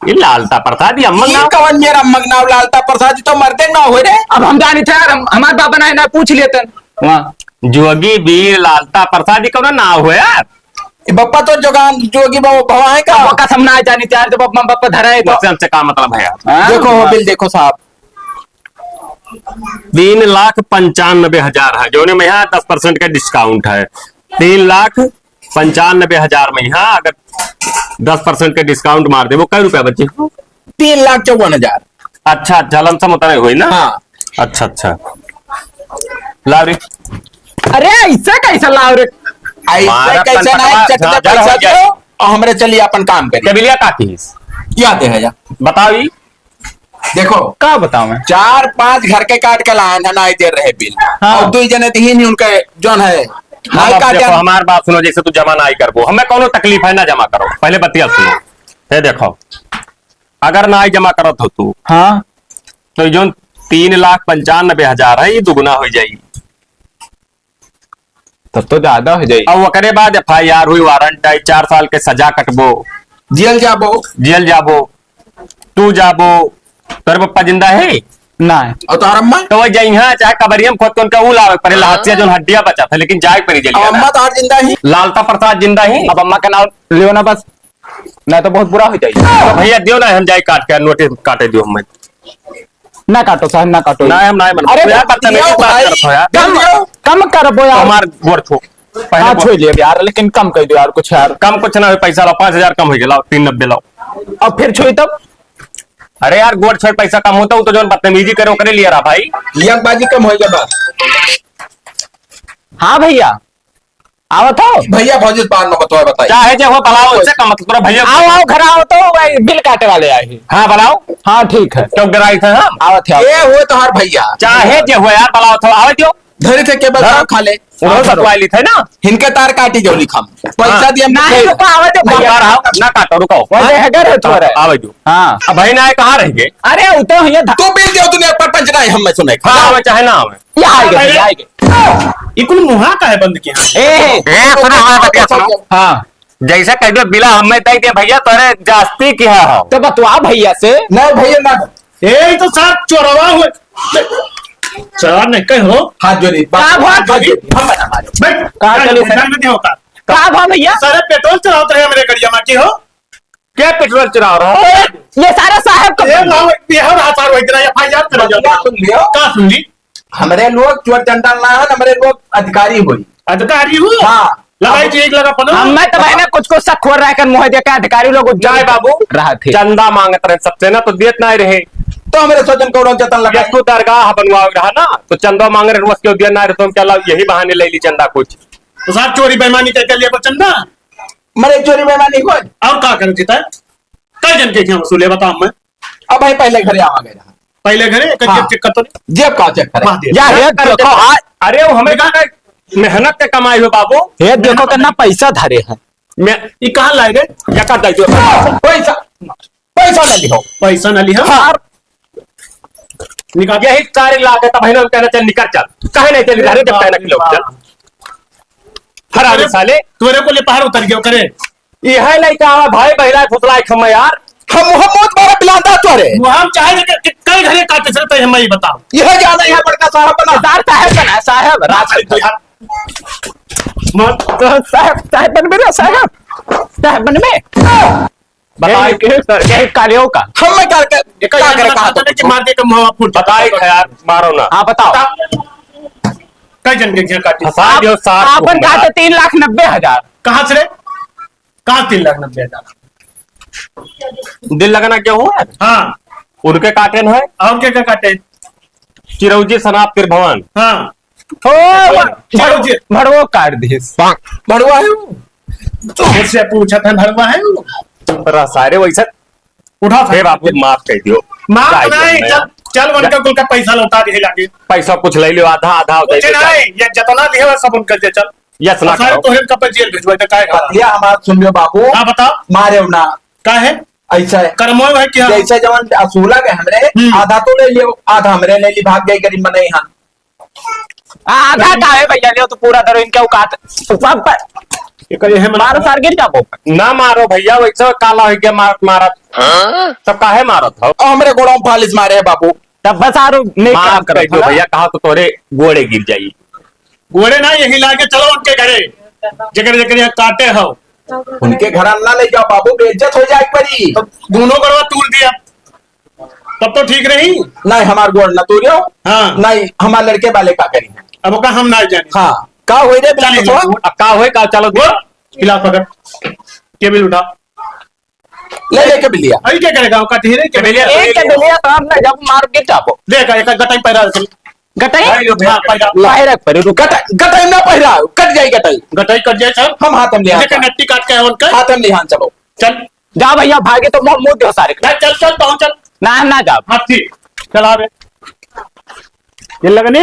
ये लालता प्रसाद, ये अम्मा का ये नाम? कवन मेरा अम्मा का नाम लालता प्रसाद, ये तो मरते ना हो रे। अब हम जानी थे यार, हम, हमार बाबा ना, ना पूछ लेते हैं। वहाँ। जोगी वीर लालता प्रसाद, ये कौन नाम हो यार? ये बप्पा तो जोगान, जोगी बाबा भवा है का? अब वो कसम ना जानी थे यार, जब बप्पा, बप्पा धरा है तो। बस हमसे का मतलब है यार? हाँ? देखो, वो बिल देखो साहब। तीन लाख पंचानबे हजार है, जोने में यहाँ दस परसेंट का डिस्काउंट है। तीन लाख पंचानबे हजार में यहाँ अगर दस परसेंट का डिस्काउंट मार दे, वो कै रुपया बचे? तीन लाख चौवन हजार। अच्छा, अच्छा, लमसम उतना ही हुई ना? हाँ। अच्छा, अच्छा। लाओ रे। अरे, ऐसे कैसे लाओ रे? ऐसे मारा कैसे ना, पनपटवा चट दे झांझर पैसा हो जाए। दो, और हमरे चलिए अपन काम करिए। टेबलिया का किस? याद है या? बताओ ई। देखो, का बताऊं मैं? चार पाँच घर के काट के लायन है, नाई दे रहे बिल। हाँ। और दुई जने दिहिन ही उनके, जौन है, हाँ, नाई अब काटे। देखो, हमार बात सुनो, जैसे तू जमा नाई करबो, हमें कौनो तकलीफ है, ना जमा करो, पहले बतिया सुनो। हे देखो, अगर नाई जमा करत हो तू, हाँ। तो जौन तीन लाख पंचानबे हजार है, ये दुगुना हो जाई। तब तो ज्यादा हो जाई। अब ओकरे बाद एफ आई आर हुई, वारंट आई, चार साल के सजा कटबो। जेल जाबो। जेल जाबो, तू जाबो, तोरे पप्पा जिंदा है? ना है। और तोहर अम्मा? तो वही जइहाँ, चाहे कबरिया में खोद के उनका ऊ लावे पड़े, हाँ। लहसिया जौन हड्डिया बचा था, लेकिन जाए पड़ी जेल अब जाना। अम्मा तोहर जिंदा ही? लालता प्रसाद जिंदा ही? अब अम्मा का नाम लियो ना बस। ना तो बहुत बुरा हो जाई। तो भैया दियो ना, हम जाई काट के, नोटिस काटे दियो हमें। ना काटो साहब, ना काटो। ना, हम ना मन-, अरे यार, बदतमीजी दियो बात भाई, करत हो यार। कम, कम करबो यार। हमार गोड़ छो। पहले हाँ, बोल। छो ले यार, लेकिन कम कर दो यार कुछ यार। कम कुछ ना हो, पैसा लाओ, पाँच हजार कम हो गया, लाओ, तीन नब्बे लाओ। अब फिर छुई तब? अरे यार, गोड़ छोड़, पैसा कम होता, वो तो जौन बदतमीजी करे, ओकरे लिए रहा भाई। एक बाजी कम हो गया बस। हाँ भैया। आवत हो? भैया भौजी से बाद में बतवा बताई। चाहे जे हो, बुलाओ, इससे का मतलब, तोरा भैया। आओ, आओ, घर आओ तो, वही बिल काटे वाले आए हैं। हाँ, बुलाओ। हाँ, ठीक है। क्यों डराई थे हम? आवत है, आवत ये है। हुए तोहार भैया। चाहे जे हो यार, बुलाओ तो, आवे जो। धरी थे केबल हाँ। तार खा ले। वो हाँ, बतवा ली थे ना। इनके तार काटी जो लिखम। पैसा हाँ। दिए हम नहीं, तो रुको, आवे जो भैया। बाहर आओ, ना काटो, रुको। वो हाँ। बेहतर है थोड़ा। आवे जो। हाँ। अब भाई ना आए, कहाँ रहेंगे? अरे, वो तो ये धा- तू बिल दियो, तूने पर पंच ना है, हम में सुने। हाँ, आवे चाहे ना आवे। ये आ गए, ये आ गए। ई कुल मुहा काहे बंद किया? ए, ए, सुनो, हमारे बतिया सुनो। हाँ। जैसे कह दो, बिला हमें दे दे भैया, तोरे जास्ती किया हो। तो बतवा भैया से। नहीं भैया, ना। ए, ई तो सार चोरवा हुए। चार नहीं कहे हो। हाथ जोड़ी। का बात? हाथ जोड़ी। हम बता मारो। बैठ। का चले सर? घर में नहीं होता। का भा भैया? सारे पेट्रोल चढ़ावत रहे हमरे गड़िया में की हो? क्या पेट्रोल चुरा रहा है? ये सारा साहब का ए, ना, ये हर हाथ सार वही तरह एफ आई आर करा जाता है। सुन लियो। का सुन ली? हमरे लोग चोर चंडाल ना है, हमरे लोग अधिकारी होई। अधिकारी हो? हाँ। लगाई जी, एक लगा पनो। हम मैं तो भाई ना कुछ कुछ शक हो रहा है, कर मुँह देके अधिकारी लोग उज्जैन जाए बाबू, रहा थे। चंदा मांगत रहे सबसे ना, तो देत ना रहे। तो हमरे सोचन कौनो जतन लगा। एक तो दरगाह बनवावे रहा ना, तो चंदा मांग रहे, उसके दिया ना रहे, तो हम क्या लाओ, यही बहाने ले ली चंदा कुछ। तो साहब चोरी बेईमानी क्या कर लिया पर चंदा? मरे चोरी बेईमानी होई। और का करे जीता? कई जन के यहाँ वसूले, बताओ मैं। अब भाई पहले घरे आवा गए रहा। पहले घरे, एक हाँ। जेब check कर तो नहीं। जेब का check करे? वाह, जेब। या हे, देखो, हाँ। अरे, वो हमें निकाल। का मेहनत के कमाई हो बाबू। हे, देखो मेहनत कितना पैसा धरे हैं। मैं, ये कहाँ लाए रे? या का दे दो। पैसा, पैसा ना लिहो। पैसा ना लिहा? हाँ। निकाल। यही सारे लागे तब है ना, कहना चल निकल चल। कहे नहीं चल, अरे जब बाप कहना रे खिलो, बाप। चल। हरामी साले। तोरे को ले बाहर उतर गयो करे। यह लइका आवा भाई, बहिरा फुसलाए खम्मा यार। हम, हम मौत मारा पिलांदा तोरे। वो हम चाहे कि, कि कई घरे काटे से तय हम ही बताओ। यह जाना यह बड़का साहब बना। सरदार साहब बना, साहब, राज सरदार। मौत। तो साहब, साहब बनबे रे, साहब। साहब बनबे। बताई। यही, यही, यही कालियो का। हम मैं कर, कर, ये कहीं का ऐसा करे, कहा तो बताते कि मार दे तो मुंह फूट। बताई यार, मारो ना। हाँ, बताओ। बता। कई जन के घर काटी? फंसा आप, दियो सार आपन को काटे तीन लाख नब्बे हजार। कहाँ से रे? कहाँ तीन लाख नब्बे हजार? दिल लगना क्या हुआ है? हाँ। उनके काटे न है? और क्या क्या काटे? चिरौजी सनाप त्रिभुवन। हाँ। ओ, भड़वो काट दिस। भड़वा है वो। तो मुझसे पूछा था, भड़वा है वो। तोरा सारे वैसे उठा था। हे बाबू, माफ कर दियो। माफ नहीं, चल, चल, उनका कुल का पैसा लौटा दे लाके। पैसा कुछ ले लियो, आधा, आधा दे दे, नहीं, ये जितना लिहे हुआ सब उनका दे, चल। यस ना करो। तोहे कब जेल भिजवाई, तो काहे का? बतिया हमार सुन लियो बाबू। हाँ, बताओ। मारे ना। काहे? ऐसा है। करमोए भाई क्या? जैसे जवन असूला के हमरे, हम्म। आधा तो ले लियो, आधा हमरे ले ली, भाग जाई गरीब मनई हम। आधा काहे भैया, लियो तो पूरा धरो, इनके औकात। सब पर। ये करिए है मारो सार, गिर जाबो। ना मारो भैया, वैसे काला हो गया मार, मारत। हाँ? तब काहे मारत हो? हमरे गोड़ों में फालिस मारे है बाबू। तब बस आरो नहीं माफ काम कर करो, भैया, कहा तो तोरे गोड़े गिर जाई। गोड़े ना, यही लाके चलो उनके घरे, जेकर जेकर यहाँ काटे हो। उनके घर ना ले जाओ बाबू, बेइज्जत हो जाए परी। तो दोनों गोड़वा तोड़ दिया, तब तो ठीक रही। नहीं, हमार गोड़ ना तोड़ियो। हाँ। नहीं, हमार लड़के वाले का करी? अब का हम ना जाने। हाँ, का होई रे चल, बिल्कुल? अब का होई का? चलो, बोल, गिलास पकड़, टेबल उठा। ले, ले के बिलिया। अरे क्या करेगा? का धीरे के बिलिया, एक के बिलिया तो हम ना जब मार के जाबो। ले का, एक गटाई पैरा रख। गटाई? हाँ, यो भैया, हाँ, पैरा। बाहर रख परे, रुक। गटाई, गटाई ना पैरा, कट जाई गटाई। गटाई कट जाए सर। हम हाथ में ले ये आन का चलो। नट्टी काट के है उनका। हाथ में ले आन चलो। चल। जा भैया, भागे तो मुंह, मुंह दो सारे। ना, चल, चल, पहुंच चल। ना, हम ना जाब। हाँ, ठीक। चला बे। ये लगनी?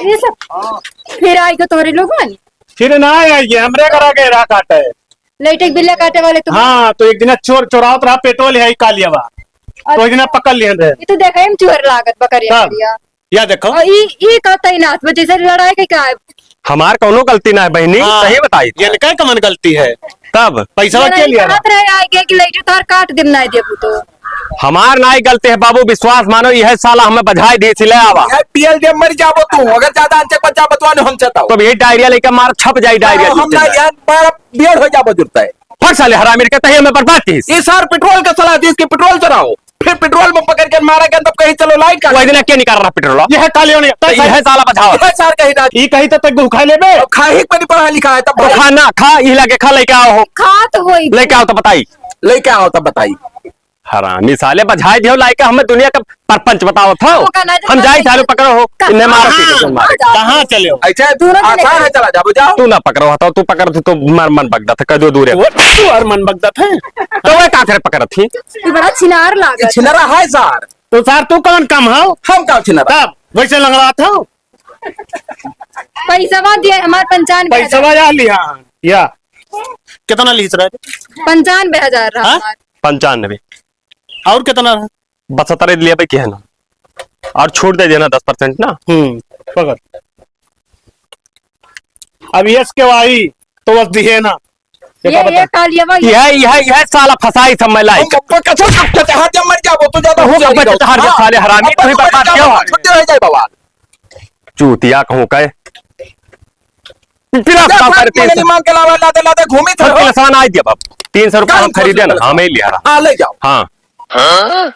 ये सब फिर आई गो तोहरे लोगन? फिर ना आई, ये हमरे घर आगे रहा काटे। लइटे के बिल्ला काटे वाले तुम? हाँ, तो एक दिना चोर चोरावत रहा पेट्रोल है कालियावा। अच्छा। तो एक दिना पकड़ लिहन रहे। ये तो देखे में चोर लागत बकरिया तब। करिया। या देखो। और ई, ई का तैनात बा, जैसे लड़ाई के का है? हमार कौनो गलती ना है बहिनी, हाँ। सही बताई। इनका कमन गलती है? तब? पैसा लड़ाई के लिए कहत रहे आगे कि लइटे तोहर काट देम ना देबू तो। हमार नाई गलती है बाबू, विश्वास मानो, यह साला हमें बझाई दी थी, ले आवा। यह पियल दे, मर जाबो तू, अगर ज्यादा अंचे पर जा बतवा न हम चताओ। तो यही डायरिया लेकर मार छप जाई, डायरिया हम जीते ना जाए। यार, मार बियर हो जाबो जुड़ता है। फट साले हरामी के तहिया में बर्बाद थी। ये सार पेट्रोल का सलाह दी कि पेट्रोल चलाओ, फिर पेट्रोल में पकड़ के मारा गया, तब कहीं चलो लाइट का। वही दिन के निकाल रहा पेट्रोल? यह काले होने, तो यह साला बझाओ। यह सार कहीं ना। ये कहीं तो तक भूखा लेबे। अब खाही पर पढ़ा लिखा है, तब तो खा ना, खा, ये लगे खा, लेके आओ हो। खा तो होई। लेके आओ तो बताई। लेके आओ तब बताई। हरामी साले, बझाए दियो लाइका, हमें दुनिया का परपंच बतावत हो। हम जाई, चालू पकड़ो हो। इन्हें मारो, पीटो, तुम मारो। कहाँ चले हो? अच्छा, दूर से आसान है, चला जाबो, जाओ। तू ना पकड़ो, हटाओ, तू पकड़, तू तो मार मन बगदत है, कह दो दूर है। वो तू और मन बगदत है। तो वह का करे पकड़त थी? ये बड़ा छिनार लागत है। छिनरा है सार। तो सार, तू कौन कम हो? हम का छिनरा? तब वैसे लंगड़ात हो। पैसवा दिए हमार पंचानबे हजार। पैसवा या लिहा, या। कितना लीस रहे? पंचानबे हजार रहा हाँ? हमार। पंचानबे। और कितना रहा? बस सतरे लिए भाई, क्या है ना? और छूट दे देना दस percent ना। हम्म, पकड़। अब यस के वाई तो बस दिए ना। ये, ये कालिया भाई। यह, यह, यह साला फंसाई सब मैं लाई। हम कब तक कसम, कब तक हाथ जब मर जाओ, तो ज्यादा वो होशियारी कब तक करो। हार गया हाँ। साले हरामी, अब तू ही मर बर्बाद जाओ, क्या हो? छुट्टी हो जाए बवाल। चूतिया कहूँ का है। पिला क्या साहब, सारे तीन सौ। मांग के लावा, लाते, लाते घूमी थे। लसान आ दिया बाप। तीन सौ रुपया हम खरीदे ना, हाँ, मैं ही लिया रहा। हाँ, ले जाओ। हाँ। हाँ?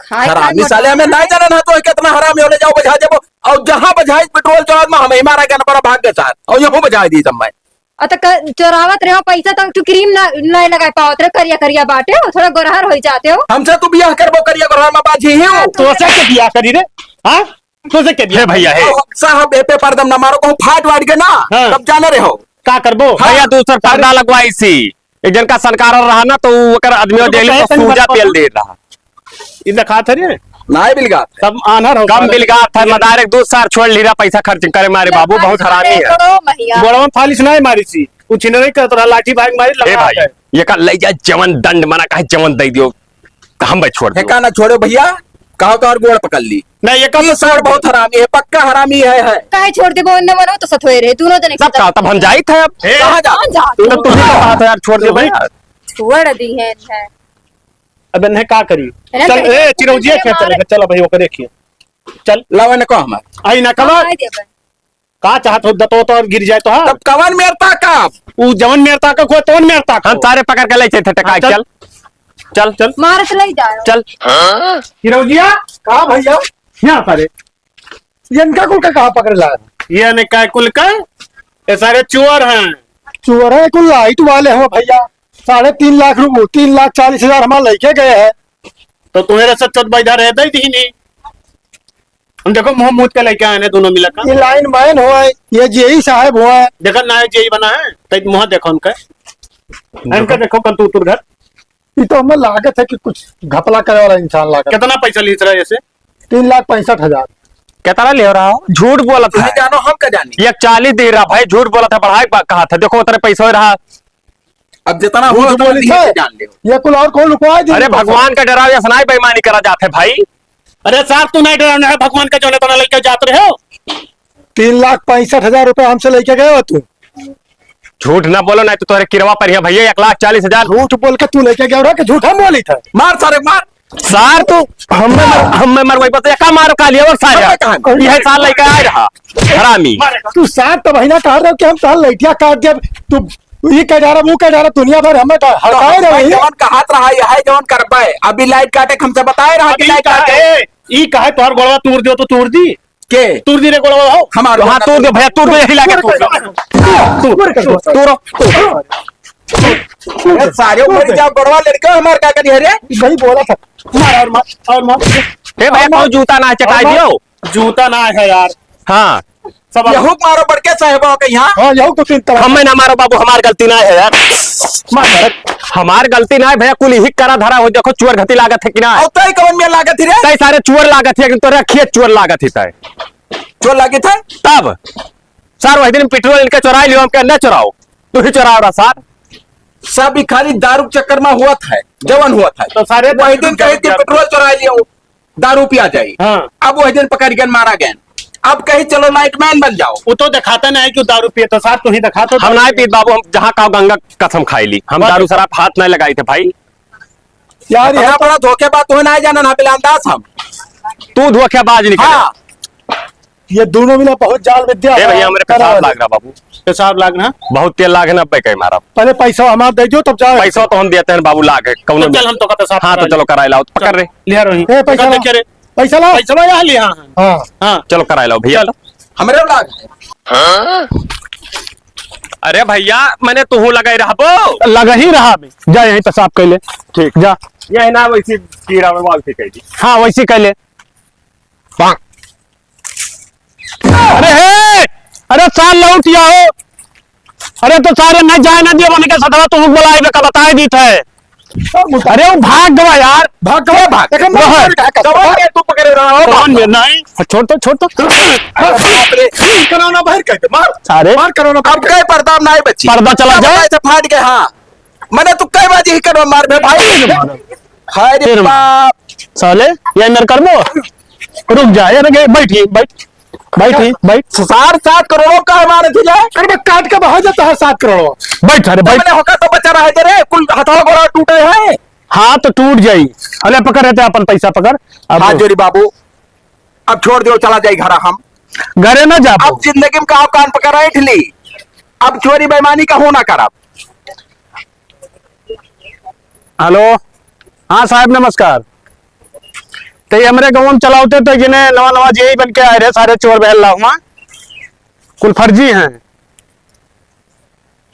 खाए हरामी खाए साले, हमें नहीं जाना ना, तो कितना हरामी हो, ले जाओ, बझा देबो। और जहाँ बझाई पेट्रोल चौराहा में, हमें ही मारा गया ना, बड़ा भाग के साथ। और यहूँ बझाई दी सब मैं। अ, त क-, चोरावत रहे हो पैसा, त तू क्रीम ना, ना लगाए पावत रहे, करिया करिया बाटे हो, थोड़ा गोरहर हो जाते हो। हमसे तू बियाह करबो करिया गोरहर में बाझी ही हो। हाँ, तो तोसे के बियाह करी रे? हाँ? तोसे के बियाह हे भैया, हे। ओ, साहब, ए पे पर्दा ना मारो, कहूँ फाट वाट के ना, हाँ। तब जाने रहे हो। का करबो? हाँ। भैया, दूसर पर्दा लगवाई सी। एक जन का सरकार रहा ना, तो ओकर आदमी तो डेली कहे तो तनी सूजा बता। तेल दे रहा। ई देखात है रे। नाहीं बिलगात है। सब आन्हर हो कम सारे। बिलगात है, मदारे दो सार छोड़ ली रहा, पैसा खर्च करे मारे बाबू, बहुत हरामी है। करो महिया। गोड़वा फालिस नाहीं मारी सी, कुछ नहीं करत रहा, लाठी भाग मारी, ए लगा भाई, है। ये का ले जा, जवन दंड मना कहे, जवन दे दियो, तो हम भाई छोड़ दो। हेका ना छोड़ो भैया, कहो तो और गोड़ पकड़ ली। नहीं, ये कम ये सार बहुत हरामी है, पक्का हरामी है, है। काहे छोड़ देबो, इन्ने मनो तो सथोए रहे, दोनों जने सब का, तब हम जाइत है अब। ए, कहाँ जा? कहाँ जा? तो तुम तो कहा था यार, छोड़ दे भाई। छोड़ दी है, है। अब इन्हें का करी? इन्हें चल, कहीं ए, चिरौजिया मार खेत चले, चलो भाई, ओके देखिए। चल। लावा न को हमार। आई ना कमा। हाँ, दे भाई। का चाहत हो, दतो तो गिर जाए तो, हाँ। तब कवन मेरता का? ऊ जवन मेरता का, कोई तवन मेरता का। हम सारे पकड़ के ले चलते, हाँ, टकाई, चल। चल। चल। चल। मार से ले जाओ। चल। चिरौजिया, का भैया? यहाँ सारे। ये इनका कुल का कहाँ पकड़ ला? ये ने का कुल का? ये सारे चोर हैं। चोर है, कुल लाइट वाले हो भैया। साढ़े तीन लाख रुपये, तीन लाख चालीस हजार हमारे लेके गए हैं। तो तुम्हारे सब चोट बैठा रहे, दे दी नहीं। हम देखो, मुंह मूत के लेके आए हैं दोनों मिला का। ये लाइन मैन हुआ है, ये जेई साहब हुआ है। देखो ना, जेई बना है, तो मुंह देखो उनका। इनका देखो, कंतूतुर घर। ये तो हमें लागत है कि कुछ घपला करे वाला इंसान लागत। कितना पैसा लीत रहा है ऐसे? तीन लाख पैंसठ हजार। कितना ले रहा हो? झूठ बोलत है। जानो, हम का जानी? एक चालीस दे रहा भाई, झूठ बोलत है, बढ़ाई बा-, कहा था। देखो, उतरे पैसा हो रहा। अब जितना हो, झूठ उतना बोली लीजिए, था। जान लियो। ये कुल और कौन लुकवाए दे? अरे, भगवान का डराव, ऐसा नहीं बेईमानी करा जात है भाई। अरे साहब, तू नहीं डराव, नहीं भगवान का, जो है, तो ना लेके जात रहे हो। तीन लाख पैंसठ हजार रुपया हमसे लेके गए हो तू। झूठ ना बोलो, नहीं तो तोहरे किरवा पर ही है भैया, एक लाख चालीस हजार। झूठ बोल के तू लेके गया रहा कि झूठ हम बोली था? मार सारे, मार। सार तू हमें मर-, हमें मरवाई, बस एका मारो का लिया और सारे। हमें कहाँ? यह सार लेके आए रहा, हरामी। तू सार तब ही ना कह रहे हो कि हम सार लइटिया काट दिया। तू ये कह जा रहा, वो कह जा रहा, दुनिया भर हमें तो हड़काए रहे हैं। जवन कहत रहा, यह है जवन करबे। अभी लाइट काटे के हमसे बताए रहा कि अभी लाइट कहा काटे। है, ई कहा है, तोहर गोड़वा तूर दियो तो तूर दी। के? तूर दी रे गोड़वा हो। हमार हाँ, गोड़वा तूर दे भैया, तूर दे, हिला के तूर दे। तूर, तूर, तूर, तूर। ए, सारे ऊपर क्या गोड़वा लड़के हमार का करी है रे? वही बोला था। मार और मार, और मार। ए भैया, और मार। तू जूता ना चटाई और मार। दियो। जूता ना है यार। हाँ। सब यहू मारो बढ़ के साहेबा के यहाँ। हाँ, यहू तो तीन तरह। हमें ना मारो बाबू, हमार गलती ना है यार। मार। हमार गलती ना है भैया, कुल ही करा धरा हो, देखो चुअर घती लागत है कि ना? और तय कवन में लागत ही रे? तय सारे चुअर लागत है, कि तो रखिए चुअर लागत ही तय। चोर लागित है? तब सार वही दिन पेट्रोल इनके चोराई लियो, हमके न चोराओ, तू ही चोराओ रहा सार। सब ही खाली दारू के चक्कर में हुआ था, जवन हुआ था। तो सारे वही दिन कही थी पेट्रोल चोराई लियो, दारू पिया जाई। हाँ। अब वही दिन पकड़ गए, मारा गए। अब कही चलो लाइट मैन बन जाओ। वो तो दिखाता नहीं कि दारू पिए, तो सार तू ही दिखा तो। हम नहीं पीत बाबू, हम जहाँ का गंगा कसम खाई ली, हम बस। दारू शराब हाथ नहीं लगाई थे भाई। यार, इतना बड़ा धोखेबाज तो ना जाना ना बिलांदाज हम। तू धोखेबाज निकले। हाँ। ये दोनों मिला बहुत जाल विद्या ए भैया, है। हमरे पेशाब लाग रहा बाबू। पेशाब लाग रहा? बहुत तेल लाग है ना, अब कहीं मारा। पहले पैसा हमार दे दो, तब जाओ। पैसा तो हम देते हैं बाबू, लाग है। कौनो तो चल, हम तो कहते साथ हाँ, तो चलो कराई लाओ, पकड़ रे। लिया रही। ए, पैसा ला। पैसा ला। पैसा ला, यहाँ लिया। हाँ। हाँ। चलो कराई लाओ भैया। चल। हमरे लाग है। अरे भैया, मैंने तुहू लगाई रहा बो। लगा ही रहा बे। जा यहीं पेशाब कर ले। ठीक। जा। यही ना वैसी कीड़ा में वाल से कह दी। हाँ, वैसी कर ले। अरे हे! अरे सार लौट आओ। अरे तो सारे न जाए न दिए बने के सदवा तुहू बोलाए बे का बताए दी थे। अरे वो भाग गवा यार। भाग गवा, भाग। देखो, वह। मार, कौन है? तू पकड़े रहा हो? कौन है? नहीं। छोड़ तो, छोड़ तो। बाप रे, कोरोना बाहर कर दे, मार। सारे। मार कोरोना बाहर अब कर। कई पर्दा में नहीं बची। पर्दा चला जाए। ऐसे फाट गए, हाँ। मैंने तो कई बाजी ही करवा मार बे भाई। हाय रे फिर बाप। साले, ये मेरे करबो। रुक जा, ये रुक, बैठ, बैठ। बैठ, बैठ। सार सात करोड़ों का हमारे थी ले। अरे बे, काट के बहा जाता है सात करोड़। बैठ, अरे बैठ। मैंने होकर तो बचा रहा है तेरे, कुल हथवा गोड़ा टूटे हैं। हाँ, तो टूट जाई। अरे पकड़ रहते अपन पैसा पकड़। अब हाथ जोड़ी बाबू, अब छोड़ दियो, चला जाई घरा हम। घरे ना जाबो। अब जिंदगी में का कान पकड़ रहे ली। अब चोरी बेईमानी का हो ना करब। हेलो, हाँ साहब नमस्कार। तो ये हमरे गाँव में चलावते तो जिन्हें नवा नवा जेई बन के आए रहे, सारे चोर बहल लाहुआ, कुल फर्जी हैं।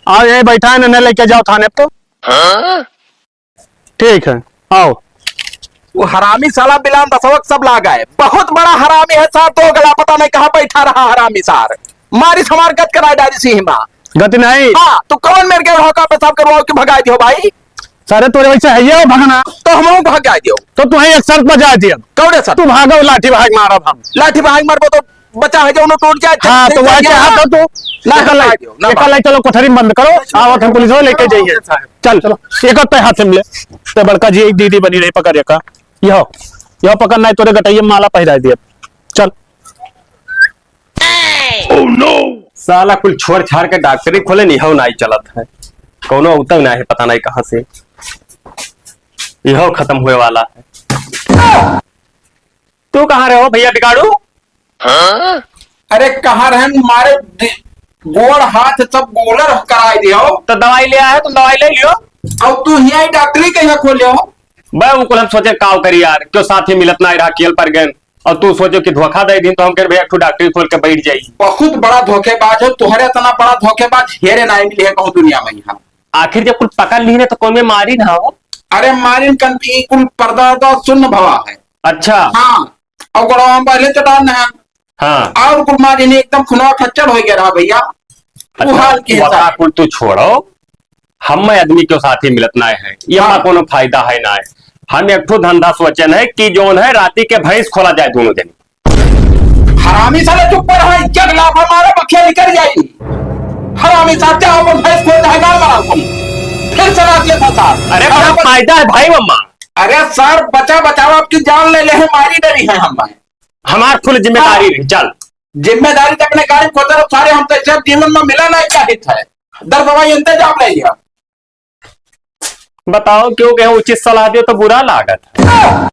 आओ यहीं बैठा है, इन्हें लेके जाओ थाने पे तो। ठीक है, आओ। वो हरामी साला बिलान दसवक सब लाग आए, बहुत बड़ा हरामी है सार, दो गला पता नहीं कहाँ बैठा रहा हरामी सार, मारी समार गत करा डाली सिंह बा। गति नहीं। हाँ, तो कौन मेरे के हका पेशाब करवाओ कि भगाई दियो भाई? सारे तोरे वैसे है ये भगना। तो हमहू भगाई दियो। तो तू एक शर्त पर जाए दियो। कौन है शर्त? तू भागो, लाठी भाग मारब हम। लाठी भाग मारबो तो बचा है जो उन्हों टूट जाए, हाँ, चल, तो वह चल, क्या हाँ। हाथ हो तू? ना, एकर लाई, ना, ना, एकर लाई, चलो कोठरी में बंद करो, आवत हम पुलिस वाले लेके जाइए। चल, चलो, एक तो हाथ से मिले, तो बड़का जी एक दीदी बनी रही, पकड़ एका, यह, यह पकड़ नहीं, तोरे गटैया में माला पहिराई दिए, चल। साला कुल छोड़ छाड़ के डॉक्टरी खोले नहीं हो, नहीं चलत है, कौनो उतंग नहीं है, पता नहीं कहाँ से, यह खत्म हुए वाला है। तू कहाँ रहे हो भैया बिगाड़ू? अरे कहाँ रहन मारे दि-, गोड़ हाथ सब गोलर कराई दियो। तो दवाई ले आया, तुम दवाई ले लियो। अब तू हियाँ ही डॉक्टरी कहिया खोले हो? बे, वो कुल हम सोचे काव करी यार, क्यों साथी मिलत ना रहा, केल पर गए। और तू सोचो कि धोखा दे दिन तो हम कह भैया एक ठो डॉक्टरी खोल के बैठ जाई। बहुत बड़ा धोखेबाज हो, तुहरे इतना बड़ा धोखेबाज हेरे ना मिले है कहूँ दुनिया में यहाँ। आखिर जब कुल पकड़ ली ने तो कौन में मारी ना हो? अरे मारिन कन ई कुल पर्दा वर्दा सुन्न भवा है। अच्छा। हाँ, और गोड़वा में पहले चढ़ा न है। हाँ। और कुल मारिन एकदम खुनवा खच्चर हो गया रहा भैया। वो अच्छा, हाल के वका साथ। कुल तू छोड़ो, हम आदमी क्यों साथी मिलत ना है, ये हाँ। हमारा कोनो फायदा है ना है। हम एक ठो धंधा सोचन है कि जोन है राती के भैंस खोला जाए दोनों जने। हरामी साले चुप पर है, जग लाफा मारे बखिया निकल जाई। हरामी साहब क्या अपन भैंस खोल जाए गाल मारा तुम। फिर चला दिया था साहब। अरे बड़ा अरे फायदा है भाई मम्मा। अरे सर बचा बचाओ आपकी जान ले ले है, मारी डरी है हम भाई। हमार फुल जिम्मेदारी हाँ। रही, चल। जिम्मेदारी तो अपने गाड़ी खोदर सारे हम तो जब जीवन में मिला नहीं चाहित है। दर्द दवाई इंतजाम ले लिया। बताओ क्यों कहे उचित सलाह दियो तो बुरा लागत है।